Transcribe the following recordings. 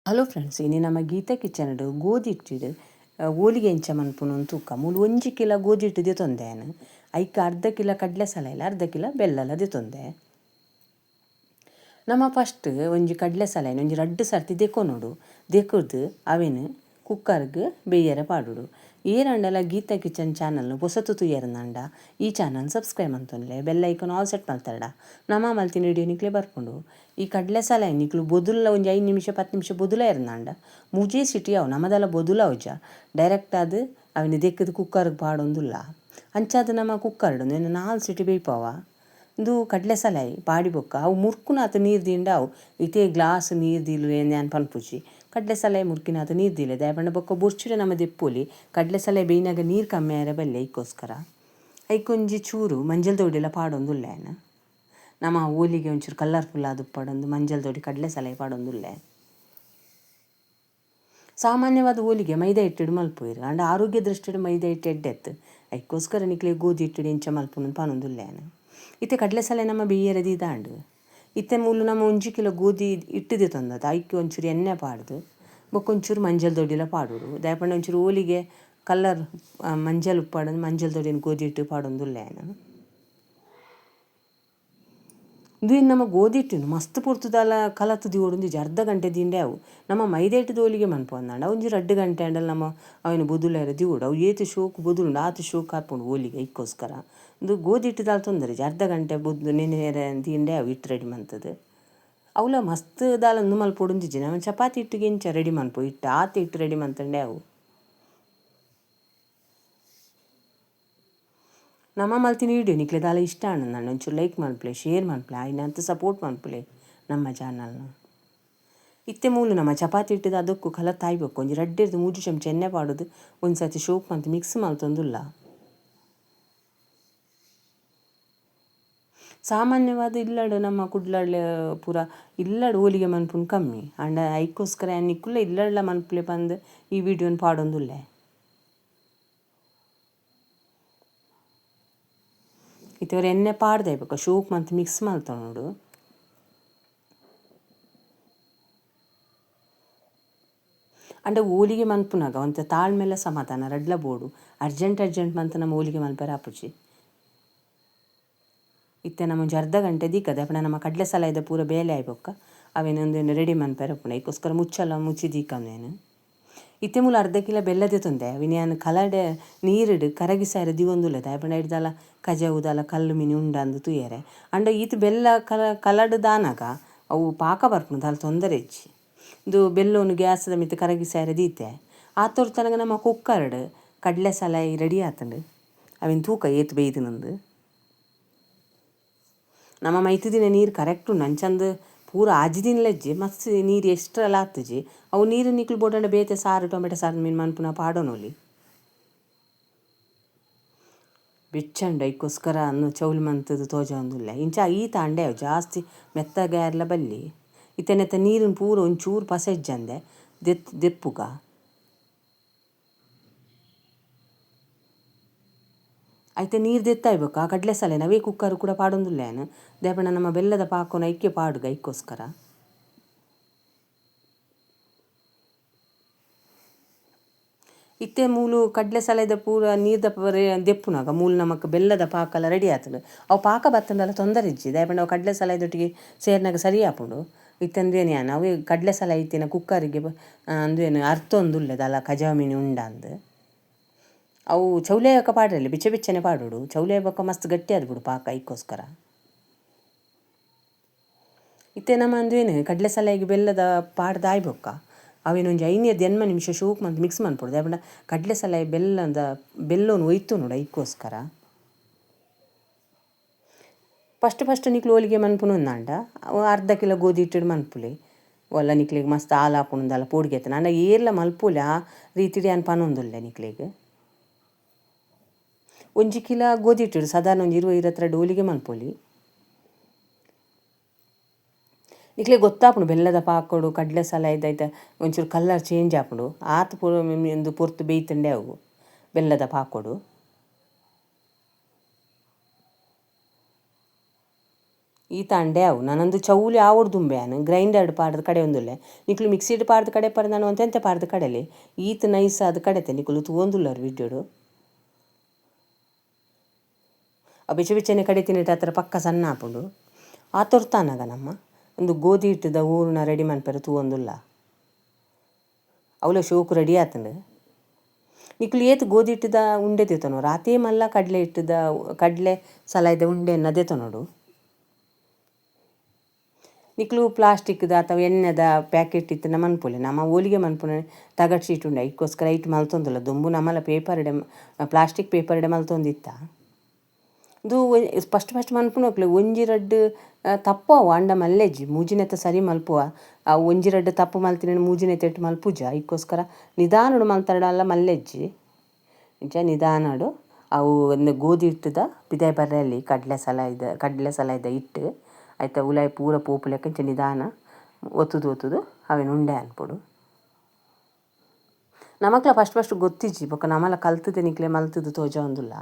Hello friends, ಇನಿ ನಮ್ಮ Gita kitchen ಗೋಧಿ ಹಿಟ್ಟಿಡು ಓಲಿಗೆ ಎಂಚ ಮನ್ಪುನು ತೂಕ. ಮೂಲು 1 ಕಿಲೋ ಗೋಧಿ ಹಿಟ್ಟು ದೆತೊಂದೆ ಐಕ್ ಅರ್ಧ ಕಿಲೋ ಕಡಲೆ ಸಲೈಲ ಅರ್ಧ ಕಿಲೋ ಬೆಲ್ಲಲ ದೆತೊಂದೆ. ನಮ್ಮ ಫಸ್ಟ್ ಒಂಜಿ ಕಡಲೆ ಸಲೈನ ಒಂಜಿ ರಡ್ಡು ಸರ್ತಿ ದೆಕೊನೊಡು. ದೆಕುದು ಅವೆನ್ ಕುಕ್ಕರ್ಗ್ ಬೇಯರೆ ಪಾಡೋಡು. ಏರಂಡಲ ಗೀತಾ ಕಿಚನ್ ಚಾನಲ್ನು ಪೊಸತು ತೂಯೆರ್ಂಡ ಈ ಚಾನಲ್ ಸಬ್ಸ್ಕ್ರೈಬ್ ಮಂತೊನ್ಲೆ, ಬೆಲ್ ಐಕಾನ್ ಆಲ್ ಸೆಟ್ ಮಲ್ತರಡ ನಮ ಮಲ್ತಿನ ವಿಡಿಯೋ ನಿಕ್ಲೆ ಬರ್ಪುಂಡು. ಈ ಕಡಲೆ ಸಲೈ ನಿಕ್ಲು ಬೊದುಲ್ಲ ಒಂಜಿ 5 ನಿಮಿಷ 10 ನಿಮಿಷ ಬೊದುಲ ಇರ್ನಾಂಡ ಮೂಜೇ ಸಿಟಿ ಅವು ನಮದಲ ಬೊದುಲ ಅವಜ ಡೈರೆಕ್ಟ್ ಆದ್ ಅವಿನ ದೆಕ್ಕದ ಕುಕ್ಕರ್ಗ್ ಪಾಡೊಂದುಲ್ಲ. ಅಂಚಾದ ನಮ್ಮ ಕುಕ್ಕರ್ಡ್ 4 ಸಿಟಿ ಬೇಯ್ಪವ. ಇಂದು ಕಡಲೆ ಸಲೈ ಪಾಡಿ ಬೊಕ್ಕ ಅವು ಮುರ್ಕುನಾತ್ ನೀರು ದಿಂಡ ಅವು ಇತೇ ಗ್ಲಾಸ್ ನೀರು ದೀಲು ಏನ್ ಪನ್ಪುಜಿ. ಕಡಲೆ ಸಲೈ ಮುರ್ಕಿನಾತ್ ನೀರು ದೀಲೆ ದಾಯೆ ಬೊಕ್ಕ ಬೊರ್ಚಿಡ ನಮ್ಮ ದೆಪ್ಪೊಲಿ ಕಡಲೆ ಸಲೈ ಬೇಯ್ನಾಗ ನೀರು ಕಮ್ಮಿ ಆಯೆರೆ ಬಲ್ಲೆ. ಐಕ್ಕೋಸ್ಕರ ಐಕೊಂಜಿ ಚೂರು ಮಂಜಲ್ ದೊಡಿಲ ಪಾಡೊಂದುಲ್ಲೆ. ನಮ್ಮ ಓಲಿಗೆ ಒಂಚೂರು ಕಲರ್ಫುಲ್ ಆದ್ ಉಪ್ಪಡೊಂದು ಮಂಜಲ್ ದೊಡಿ ಕಡಲೆ ಸಲೈ ಪಾಡೊಂದುಲ್ಲೆ. ಸಾಮಾನ್ಯವಾದ ಓಲಿಗೆ ಮೈದಾ ಹಿಟ್ಟಿಡು ಮಲ್ಪುವೆರ್ ಆಂಡ ಆರೋಗ್ಯ ದೃಷ್ಟಿಡ್ ಮೈದಾ ಹಿಟ್ಟು ಎಡ್ಡೆತ್ತು. ಐಕ್ಕೋಸ್ಕರ ನಿಕ್ಲೆ ಗೋಧಿ ಹಿಟ್ಟಿಡು ಎಂಚ ಮಲ್ಪುನು ಪನೊಂದುಲ್ಲೆ. ಇತ್ತೆ ಕಡಲೆ ಸಲೈ ನಮ್ಮ ಬೇಯೆರೆ ದೀದಾಂಡ್. ಇತ್ತೆ ಮೂಲು ನಮ್ಮ 1 ಕಿಲೋ ಗೋಧಿ ಹಿಟ್ಟು ದೆತೊಂದದ ಐಕ್ ಒಂಚೂರು ಎಣ್ಣೆ ಪಾಡ್ದು ಬೊಕ್ಕ ಒಂಚೂರು ಮಂಜಲ್ ದೊಡಿಲ ಪಾಡೋಡು. ದಾಯೆ ಪಂಡ ಒಂಚೂರು ಓಲಿಗೆ ಕಲರ್ ಮಂಜಲ್ ಉಪ್ಪಡೊಂದು ಮಂಜಲ್ ದೊಡಿನ ಗೋಧಿ ಹಿಟ್ಟು ಪಾಡೊಂದುಲ್ಲೆ. ಇಂದು ನಮ್ಮ ಗೋಧಿ ಹಿಟ್ಟುನು ಮಸ್ತ್ ಪೊರ್ತುದಾಲ ಕಲತ್ ದೀವೊಡುಂದಿಜ್ಜಿ, ಅರ್ಧ ಗಂಟೆ ದಿಂಡೆ ಅವು. ನಮ್ಮ ಮೈದಾ ಹಿಟ್ಟುದ ಓಲಿಗೆ ಮನ್ಪೊಂದಾಂಡ ಒಂಜಿ 2 ಗಂಟೆ ಆಂಡಲ ನಮ್ಮ ಅವೆನ್ ಬೊದುಲೆರೆ ದೀವೊಡು. ಅವು ಏತ್ ಶೋಕು ಬೊದುಲುಂಡು ಆತ್ ಶೋಕು ಆಪುಂಡು ಓಲಿಗೆ. ಐಕ್ಕೋಸ್ಕರ ಇಂದು ಗೋಧಿ ಹಿಟ್ಟುದಾಲ ತೊಂದರೆ ಇಜ್ಜಿ, ಅರ್ಧ ಗಂಟೆ ಬೊದ್ದು ನೆನೆಯೆರೆ ದಿಂಡೆ ಅವು ಹಿಟ್ಟು ರೆಡಿ ಮಂತುದು. ಅವುಲ ಮಸ್ತ್ ದಾಲ ಉಂದು ಮಲ್ಪೊಡುಂದಿಜ್ಜಿ. ನಮ್ಮ ಚಪಾತಿ ಹಿಟ್ಟಿಗೆ ಇಂಚ ರೆಡಿ ಮನ್ಪು ಹಿಟ್ಟು ಆತ್ ಹಿಟ್ಟು ರೆಡಿ ಮಂತುಂಡೆ ಅವು. ನಮ್ಮ ಮಲ್ತಿನ ವಿಡಿಯೋ ನಿಕ್ಲೆ ದಾಲ ಇಷ್ಟ ಆಂಡ ಒಂಚೂರು ಲೈಕ್ ಮನ್ಪುಲೆ, ಶೇರ್ ಮನ್ಪುಲೆ, ಆಯಿನಾತ್ ಸಪೋರ್ಟ್ ಮನ್ಪುಲೆ ನಮ್ಮ ಚಾನಲ್ನು. ಇತ್ತೆ ಮೂಲು ನಮ್ಮ ಚಪಾತಿ ಹಿಟ್ಟುದ ಅದಕ್ಕೂ ಕಲತ್ ಆಯ್ಬೇಕು. ಒಂಜಿ 2 3 ಚಮಚ ಎಣ್ಣೆ ಪಾಡುದು ಒಂದು ಸರ್ತಿ ಶೋಕ್ ಮಂತ್ ಮಿಕ್ಸ್ ಮಲ್ತೊಂದುಲ್ಲ. ಸಾಮಾನ್ಯವಾದ ಇಲ್ಲಡು ನಮ್ಮ ಕುಡ್ಲಡ್ಲೆ ಪೂರ ಇಲ್ಲಡು ಓಲಿಗೆ ಮನ್ಪುನು ಕಮ್ಮಿ ಆಂಡ ಐಕ್ಕೋಸ್ಕರ ನಿಕ್ಕುಲ್ಲ ಇಲ್ಲಡ್ಲ ಮನ್ಪುಲೆ ಪಂದ್ ಈ ವಿಡಿಯೋನ್ ಪಾಡೊಂದುಲ್ಲೆ. ಇತ್ತೆ ಎಣ್ಣೆ ಪಾಡ್ದೆ ಬೊಕ್ಕ ಶೋಕ್ ಮಂತ್ ಮಿಕ್ಸ್ ಮಲ್ತೊನೊಡು. ಅಂಡ ಓಲಿಗೆ ಮನ್ಪುನಾಗ ಒಂತೆ ತಾಳ್ಮೆಲ ಸಮಾಧಾನ ರಡ್ಲ ಬೋಡು. ಅರ್ಜೆಂಟ್ ಅರ್ಜೆಂಟ್ ಮಂತ್ ನಮ್ಮ ಓಲಿಗೆ ಮನ್ಪೆರೆ ಆಪುಜಿ. ಇತ್ತೆ ನಮ್ಮ ಒಂಜಿ ಅರ್ಧ ಗಂಟೆ ದೀಕದೆ ಅಪಂಡ ನಮ್ಮ ಕಡಲೆ ಸಲೈದ ಪೂರ ಬೇಲೆ ಆಯ್ಬೊಕ್ಕ ಅವೆನ್ ಉಂದೆನ್ ರೆಡಿ ಮನ್ಪೆರೆ ಉಪ್ಪುಂಡು. ಐಕ್ಕೋಸ್ಕರ ಮುಚ್ಚಲ ಮುಚ್ಚಿ ದೀಕಂದೇನು. ಇತ್ತೆ ಮೂಲು ಅರ್ಧ ಕಿಲೋ ಬೆಲ್ಲ ದೆತೊಂದೆ ಅವಿನ ಯಾನ್ ಕಲಡೆ ನೀರುಡು ಕರಗಿಸಾಯೆರೆ ದೀವೊಂದುಲ್ಲೆ. ದಾಯೆ ಪಂಡ ಐಡ್ದಾಲ ಕಜವುದಾಲ ಕಲ್ಲು ಮಿನಿ ಉಂಡಂದು ತೂಯೆರೆ. ಅಂಡ ಈತ್ ಬೆಲ್ಲ ಕಲಡ್ ದಾನಗ ಅವು ಪಾಕ ಬರ್ಪುಂಡು ದಾಲ ತೊಂದರೆ ಇಜ್ಜಿ. ಇಂದು ಬೆಲ್ಲೊನು ಗ್ಯಾಸ್ದ ಮಿತ್ತ್ ಕರಗಿಸಾಯೆರೆ ದೀತೆ. ಆತೊರ್ ತನಗ ನಮ್ಮ ಕುಕ್ಕರ್ಡ್ ಕಡಲೆ ಸಲೈ ರೆಡಿ ಆತುಂಡು. ಅವೆನ್ ತೂಕ ಏತ್ ಬೇಯ್ದಿನಂದು. ನಮ್ಮ ಮೈತಿದಿನ ನೀರು ಕರೆಕ್ಟ್ ಉಂಡು ಅಂಚಂದು ಪೂರ ಆಜಿದಿನಲಜ್ಜಿ ಮಸ್ತ್ ನೀರು ಎಕ್ಸ್ಟ್ರಾ ಆತುಜಿ. ಅವು ನೀರು ನಿಕ್ಲು ಬೋಡಂಡ ಬೇತೆ ಸಾರು ಟೊಮೆಟೊ ಸಾರು ಮೀನು ಮನ್ಪುನ ಪಾಡೊನೊಲಿ. ಬೆಚ್ಚಂಡು ಐಕ್ಕೋಸ್ಕರ ಅನ್ನು ಚೌಲಿ ಮಂತುದು ತೋಜೊಂದುಲ್ಲೆ. ಇಂಚ ಈತ್ ಆಂಡೆ ಅವು ಜಾಸ್ತಿ ಮೆತ್ತಗೆ ಬಲ್ಲಿ. ಇತ್ತೆ ನೆತ್ತ ನೀರುನ್ ಪೂರ ಒಂಚೂರು ಪಸೆ ಇಜ್ಜಂದೆ ದೆಪ್ಪುಗ. ಐತೆ ನೀರು ದೆತ್ತಾಯ್ಬೇಕು. ಆ ಕಡಲೆ ಸಲೆ ಅವೇ ಕುಕ್ಕರ್ ಕೂಡ ಪಾಡೊಂದುಲ್ಲೆ ಯಾನ್. ದಾಯೆ ಪಂಡ ನಮ್ಮ ಬೆಲ್ಲದ ಪಾಕೊನು ಐಕ್ಕೆ ಪಾಡುಗ ಐಕ್ಕೋಸ್ಕರ. ಇತ್ತೆ ಮೂಲು ಕಡಲೆ ಸಲೈದ ಪೂರ ನೀರ್ದ ದೆಪ್ಪುನಾಗ ಮೂಲು ನಮಕ್ ಬೆಲ್ಲದ ಪಾಕಲ ರೆಡಿ ಆತುಂಡು. ಅವು ಪಾಕ ಬತ್ತುಂಡಲ ತೊಂದರೆ ಇಜ್ಜಿ. ದಾಯೆ ಪಂಡ ಅವು ಕಡಲೆ ಸಲೈದೊಟ್ಟಿಗೆ ಸೇರ್ನಾಗ ಸರಿ ಆಪುಂಡು. ಇತ್ತೆ ಅಂದ್ವೇನು ಯಾನ್ ಅವೇ ಕಡಲೆ ಸಲ ಇತ್ತಿನ ಕುಕ್ಕರಿಗೆ ಅಂದ್ವೇನು ಅರ್ತೊಂದುಲ್ಲೆ ದಾಲ ಕಜವು ಮಿನಿ ಉಂಡಂದು. ಅವು ಚೌಲೆ ಬೊಕ್ಕ ಪಾಡ್ರೆಲ್ಲ ಬಿಚ್ಚೆ ಬಿಚ್ಚನೆ ಪಾಡೋಡು. ಚೌಲೆ ಬೊಕ್ಕ ಮಸ್ತ್ ಗಟ್ಟಿ ಆದ್ಬಿಡು ಪಾಕ ಐಕ್ಕೋಸ್ಕರ. ಇತ್ತೆ ನಮ್ಮ ಅಂದ್ವೇನು ಕಡಲೆ ಸಲೈಗೆ ಬೆಲ್ಲದ ಪಾಡ್ದು ಆಯ್ಬೊಕ್ಕ ಅವೆನ್ ಒಂಜಿ 5 8 ನಿಮಿಷ ಶೋಕ್ ಮಂತ್ ಮಿಕ್ಸ್ ಮನ್ಪೊಡು. ದಾಯೆ ಪಂಡ ಕಡಲೆ ಸಲೈ ಬೆಲ್ಲದ ಬೆಲ್ಲೊನು ಒಯ್ತೊನೊಡು ಐಕ್ಕೋಸ್ಕರ. ಫಸ್ಟ್ ಫಸ್ಟ್ ನಿಕ್ಲು ಓಲಿಗೆ ಮನ್ಪುನು ಅಂದಾಂಡ ಅರ್ಧ ಕಿಲೋ ಗೋಧಿ ಹಿಟ್ಟುಡು ಮನ್ಪುಲೆ. ಒಲ್ಲ ನಿಕ್ಲೆಗ್ ಮಸ್ತ್ ಹಾಲು ಆಪುಂಡು ದಾಲ ಪೋಡಿಗೆ ಆತುಂಡು. ಆಂಡ ಏರ್ಲ ಮಲ್ಪೊಲಿ ಆ ರೀತಿಡ್ ಯಾನ್ ಪನೊಂದುಲ್ಲೆ ನಿಕ್ಲೆಗ್. 1 ಕಿಲೋ ಗೋಧಿ ಹಿಟ್ಟುಡು ಸಾಧಾರಣ ಒಂಜಿ 20 22 ಓಲಿಗೆ ಮನ್ಪೊಲಿ. ನಿಕ್ಲೆಗ್ ಗೊತ್ತಾಪುಂಡು ಬೆಲ್ಲದ ಪಾಕೊಡು ಕಡಲೆ ಸಲೈದ ಐತ ಒಂಚೂರು ಕಲರ್ ಚೇಂಜ್ ಆಪುಂಡು. ಆತ್ ಉಂದು ಪೊರ್ತು ಬೇಯ್ತುಂಡೆ ಅವು ಬೆಲ್ಲದ ಪಾಕೊಡು. ಈ ತಾಂಡೆ ಅವು ನಾನೊಂದು ಚೌಲಿ ಆವೊಡು ದುಂಬೆ ಆನ್ ಗ್ರೈಂಡರ್ಡ್ ಪಾಡ್ದ್ ಕಡೆಯೊಂದುಲ್ಲೆ ನಿಕುಲು ಮಿಕ್ಸಿಡ್ ಪಾಡ್ದ್ ಕಡೆ ಪರ ನಾನು ಒಂತೆಂತೆ ಪಾಡ್ದ್ ಕಡೆಲೆ ಈತ್ ನೈಸ್ ಆದ್ ಕಡೆತೆ ನಿಕುಲು ತೂವೊಂದುಲ್ಲರ್ ವಿಡಿಯೋಡು. ಆ ಬೆಚ್ಚ ಬೆಚ್ಚನೆ ಕಡೆ ತಿನ್ನಿಟ ಹತ್ರ ಪಕ್ಕ ಸಣ್ಣ ಆಪುಂಡು. ಆತೊರ್ತಾನಗ ನಮ್ಮ ಒಂದು ಗೋಧಿ ಹಿಟ್ಟುದ ಹೂರ್ಣ ರೆಡಿ ಮನ್ಪೆರೆ ತೂವೊಂದುಲ್ಲ. ಅವುಲ ಶೋಕು ರೆಡಿ ಆತುಂಡು. ನಿಕುಲು ಏತ್ ಗೋಧಿ ಹಿಟ್ಟುದ ಉಂಡೆ ದೆತೊನೊರು ಆತೇ ಮಲ್ಲ ಕಡಲೆ ಹಿಟ್ಟುದ ಕಡಲೆ ಸಲಾಯ್ದ ಉಂಡೆನ ದೆತೊನೊಡು. ನಿಕುಲು ಪ್ಲಾಸ್ಟಿಕ್ದ ಅಥವಾ ಎಣ್ಣೆದ ಪ್ಯಾಕೆಟ್ ಇತ್ತಿನ ಮನ್ಪೊಲಿ. ನಮ್ಮ ಹೋಳಿಗೆ ಮನ್ಪುನ ತಗಡ್ ಶೀಟ್ ಉಂಡು ಐಕ್ಕೋಸ್ಕರ ಐಟ್ ಮಲ್ತೊಂದುಲ್ಲ. ದುಂಬು ನಮಲ ಪೇಪರ್ಡೆ ಪ್ಲಾಸ್ಟಿಕ್ ಪೇಪರ್ಡೆ ಮಲ್ತೊಂದಿತ್ತ. ಇದು ಫಸ್ಟ್ ಫಸ್ಟ್ ಮನ್ಪುನಕ್ಲೆ ಒಂಜಿ ರಡ್ಡ್ ತಪ್ಪು ಅವು ಆಂಡ ಮಲ್ಲೆಜ್ಜಿ ಮೂಜಿನೆತ ಸರಿ ಮಲ್ಪುವ. ಆ ಒಂಜಿ ರಡ್ಡ್ ತಪ್ಪು ಮಲ್ತಿನ ಮೂಜಿನೆತೆಟ್ ಮಲ್ಪುಜ ಐಕ್ಕೋಸ್ಕರ ನಿಧಾನಡು ಮಲ್ತರಡಲ್ಲ ಮಲ್ಲೆಜ್ಜಿ. ಇಂಚ ನಿಧಾನಡು ಅವು ಒಂದು ಗೋಧಿ ಹಿಟ್ಟುದ ಪಿದಾಯಿ ಬರ್ರೆಲ್ಲಿ ಕಡಲೆ ಸಲಾಯ್ದ ಹಿಟ್ಟು ಐತ ಉಲಾಯಿ ಪೂರ ಪೋಪುಲೆಕ್ಕ ಇಂಚ ನಿಧಾನ ಒತ್ತುದು ಒತ್ತುದು ಅವೆನ್ ಉಂಡೆ ಅನ್ಪೊಡು. ನಮಕ್ಲ ಫಸ್ಟ್ ಫಸ್ಟ್ ಗೊತ್ತಿಜ್ಜಿ ಬೊಕ್ಕ ನಮಲ ಕಲ್ತುದು ನಿಕ್ಲೆ ಮಲ್ತುದು ತೋಜಾವೊಂದುಲ್ಲ.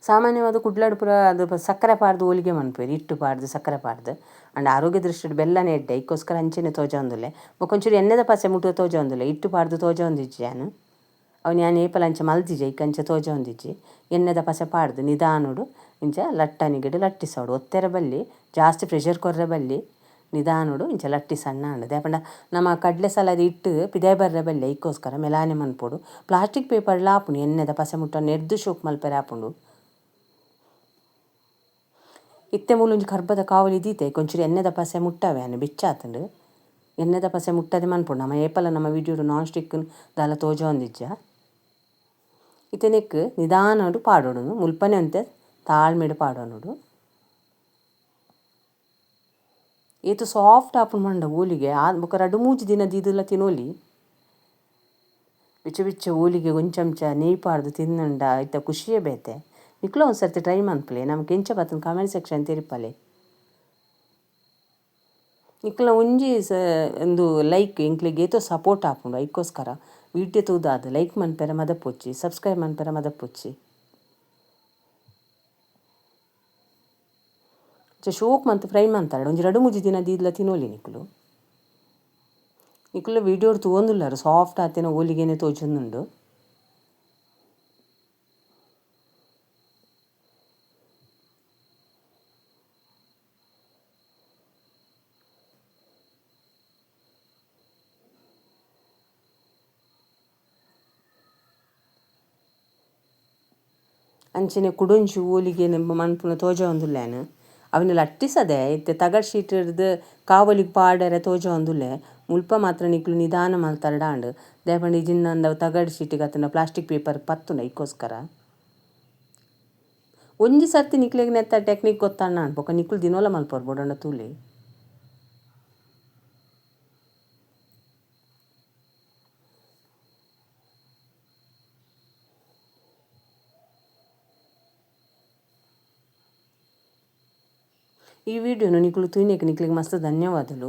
ಸಾಮಾನ್ಯವಾದ ಕುಡ್ಲಡ್ ಪೂರ ಅದು ಸಕ್ಕರೆ ಪಾಡ್ದು ಹೋಳಿಗೆ ಮನ್ಪುವೆರ್ ಹಿಟ್ಟು ಪಾಡ್ದು ಸಕ್ಕರೆ ಪಾಡ್ದು. ಆಂಡ ಆರೋಗ್ಯ ದೃಷ್ಟಿಡ್ ಬೆಲ್ಲನೆ ಎಡ್ಡೆ ಐಕ್ಕೋಸ್ಕರ ಅಂಚೆನೆ ತೋಜಾವೊಂದುಲ್ಲೆ. ಬೊಕ ಒಂಚೂರು ಎಣ್ಣೆದ ಪಸೆ ಮುಟ್ಟು ತೋಜಾವೊಂದುಲ್ಲೆ ಹಿಟ್ಟು ಪಾಡ್ದು ತೋಜಾವೊಂದಿಜ್ಜಿ ಯಾನ್. ಅವ್ನು ಯಾನ್ ಏಪಲ ಅಂಚ ಮಲ್ದಿಜೆ ಐಕ್ ಅಂಚ ತೋಜಾವೊಂದಿಜ್ಜಿ. ಎಣ್ಣೆದ ಪಸೆ ಪಾಡ್ದು ನಿಧಾನಡು ಇಂಚ ಲಟ್ಟಣಿಗೆಡ್ ಲಟ್ಟಿಸೋಡು. ಒತ್ತೆರೆ ಬಲ್ಲಿ ಜಾಸ್ತಿ ಪ್ರೆಷರ್ ಕೊರ್ರೆ ಬಲ್ಲಿ ನಿಧಾನಡು ಇಂಚ ಲಟ್ಟಿ ಸಣ್ಣ ಆಂಡ್. ದಾಯೆ ಪಂಡ ನಮ್ಮ ಕಡಲೆ ಸಲಾದ ಹಿಟ್ಟು ಪಿದಾಯಿ ಬರ್ರೆ ಬಲ್ಲಿ ಐಕ್ಕೋಸ್ಕರ ಮೆಲಾನೆ ಮನ್ಪೊಡು. ಪ್ಲಾಸ್ಟಿಕ್ ಪೇಪರ್ಲ ಆಪುಂಡು ಎಣ್ಣೆದ ಪಸೆ ಮುಟ್ಟ ನೆರ್ದು ಶೋಕ್ ಮಲ್ಪೆರೆ ಆಪುಂಡು. ಇತ್ತೆ ಮೂಲೊಂಜಿ ಕರ್ಬದ ಕಾವಲಿ ದೀತೆ ಒಂಚೂರು ಎಣ್ಣೆದ ಪಸೆ ಮುಟ್ಟವೆ ಆನ್ ಬೆಚ್ಚಾತುಂಡು. ಎಣ್ಣೆದ ಪಸೆ ಮುಟ್ಟದೆ ಮನ್ಪೊಡು. ನಮ್ಮ ಏಪಲ ನಮ್ಮ ವಿಡಿಯೋಡು ನಾನ್ ಸ್ಟಿಕ್ ದಾಲ ತೋಜಾವೊಂದಿಜ್ಜ. ಇತ್ತೆ ನೆಕ್ ನಿಧಾನಡು ಪಾಡೊಡು ಮುಲ್ಪನೆ ಅಂತೆ ತಾಳ್ಮೆಡ್ ಪಾಡೊನೊಡು. ಏತ್ ಸಾಫ್ಟ್ ಆಪುಂಡು ಪಂಡ ಹೋಳಿಗೆ ಆ ಬೊಕ ರಡ್ಡ್ ಮೂಜಿ ದಿನ ದೀದುಲ ತಿನೊಲಿ. ಬೆಚ್ಚ ಬೆಚ್ಚ ಹೋಳಿಗೆ ಒಂಜಿ ಚಮಚ ನೆಯ್ ಪಾಡ್ದು ತಿನ್ನುಂಡ ಐತ ಖುಷಿಯೇ ಬೇತೆ. ನಿಕ್ಲ ಒಂಜಿ ಸರ್ತಿ ಟ್ರೈ ಮನ್ಪುಲೆ ನಮಕ್ ಎಂಚ ಬತ್ತುಂಡು ಕಾಮೆಂಟ್ ಸೆಕ್ಷನ್ ತೆರಿಪಾಲೆ. ನಿಕ್ಲ ಒಂಜಿ ಒಂದು ಲೈಕ್ ಎಂಕ್ಲೆಗ್ ಏತೋ ಸಪೋರ್ಟ್ ಆಪುಂಡು ಐಕ್ಕೋಸ್ಕರ ವಿಡಿಯೋ ತೂದಾದ್ ಲೈಕ್ ಮನ್ಪೆರೆ ಮದಪೊಚ್ಚಿ ಸಬ್ಸ್ಕ್ರೈಬ್ ಮನ್ಪೆರೆ ಮದಪೊಚ್ಚಿ. ಇಂಚ ಶೋಕ್ ಮಂತ್ ಫ್ರೈ ಮಂತಾರಡ್ ಒಂಜಿ ರಡ್ಡ್ ಮೂಜಿ ದಿನ ದೀದ್ಲ ತಿನೊಲಿ ನಿಕುಲು. ನಿಕುಲು ವಿಡಿಯೋಡ್ ತೂವೊಂದುಲ್ಲರ್ ಸಾಫ್ಟ್ ಆತಿನ ಹೋಳಿಗೆನೆ ತೋಜೊಂದುಂಡು. ಅಂಚನೆ ಕುಡೊಂಜಿ ಹೋಳಿಗೆ ಮನ್ಪುನ ತೋಜಾವೊಂದುಲ್ಲೆನ್. ಅವೆನ್ ಲಟ್ಟಿಸದೆ ಇತ್ತೆ ತಗಡ್ ಶೀಟ್ ಡ್ದ್ ಕಾವಲಿಗ್ ಪಾಡೆರೆ ತೋಜಾವೊಂದುಲ್ಲೆ. ಮುಲ್ಪ ಮಾತ್ರ ನಿಕುಲು ನಿಧಾನ ಮಲ್ತರಡ ಆಂಡ್. ದಾಯೆ ಪಂಡ ಇಜಿಂಡ ತಗಡ್ ಶೀಟ್ ಅತ್ತಂಡ ಪ್ಲಾಸ್ಟಿಕ್ ಪೇಪರ್ ಪತ್ತುಂಡು ಐಕ್ಕೋಸ್ಕರ. ಒಂಜಿ ಸರ್ತಿ ನಿಕ್ಲೆಗ್ ನೆತ್ತ ಟೆಕ್ನಿಕ್ ಗೊತ್ತಾಂಡ ಆಂಡ್ ಬೊಕ ನಿಕುಲು ದಿನೋಲ ಮಲ್ಪೊರು ಬೋಡಂಡ ತೂಲೆ. ಈ ವಿಡಿಯೋನು ನಿಕುಲು ತೂಯಿನೆಕ್ ನಿಕ್ಲೆಗ್ ಮಸ್ತ್ ಧನ್ಯವಾದಲು.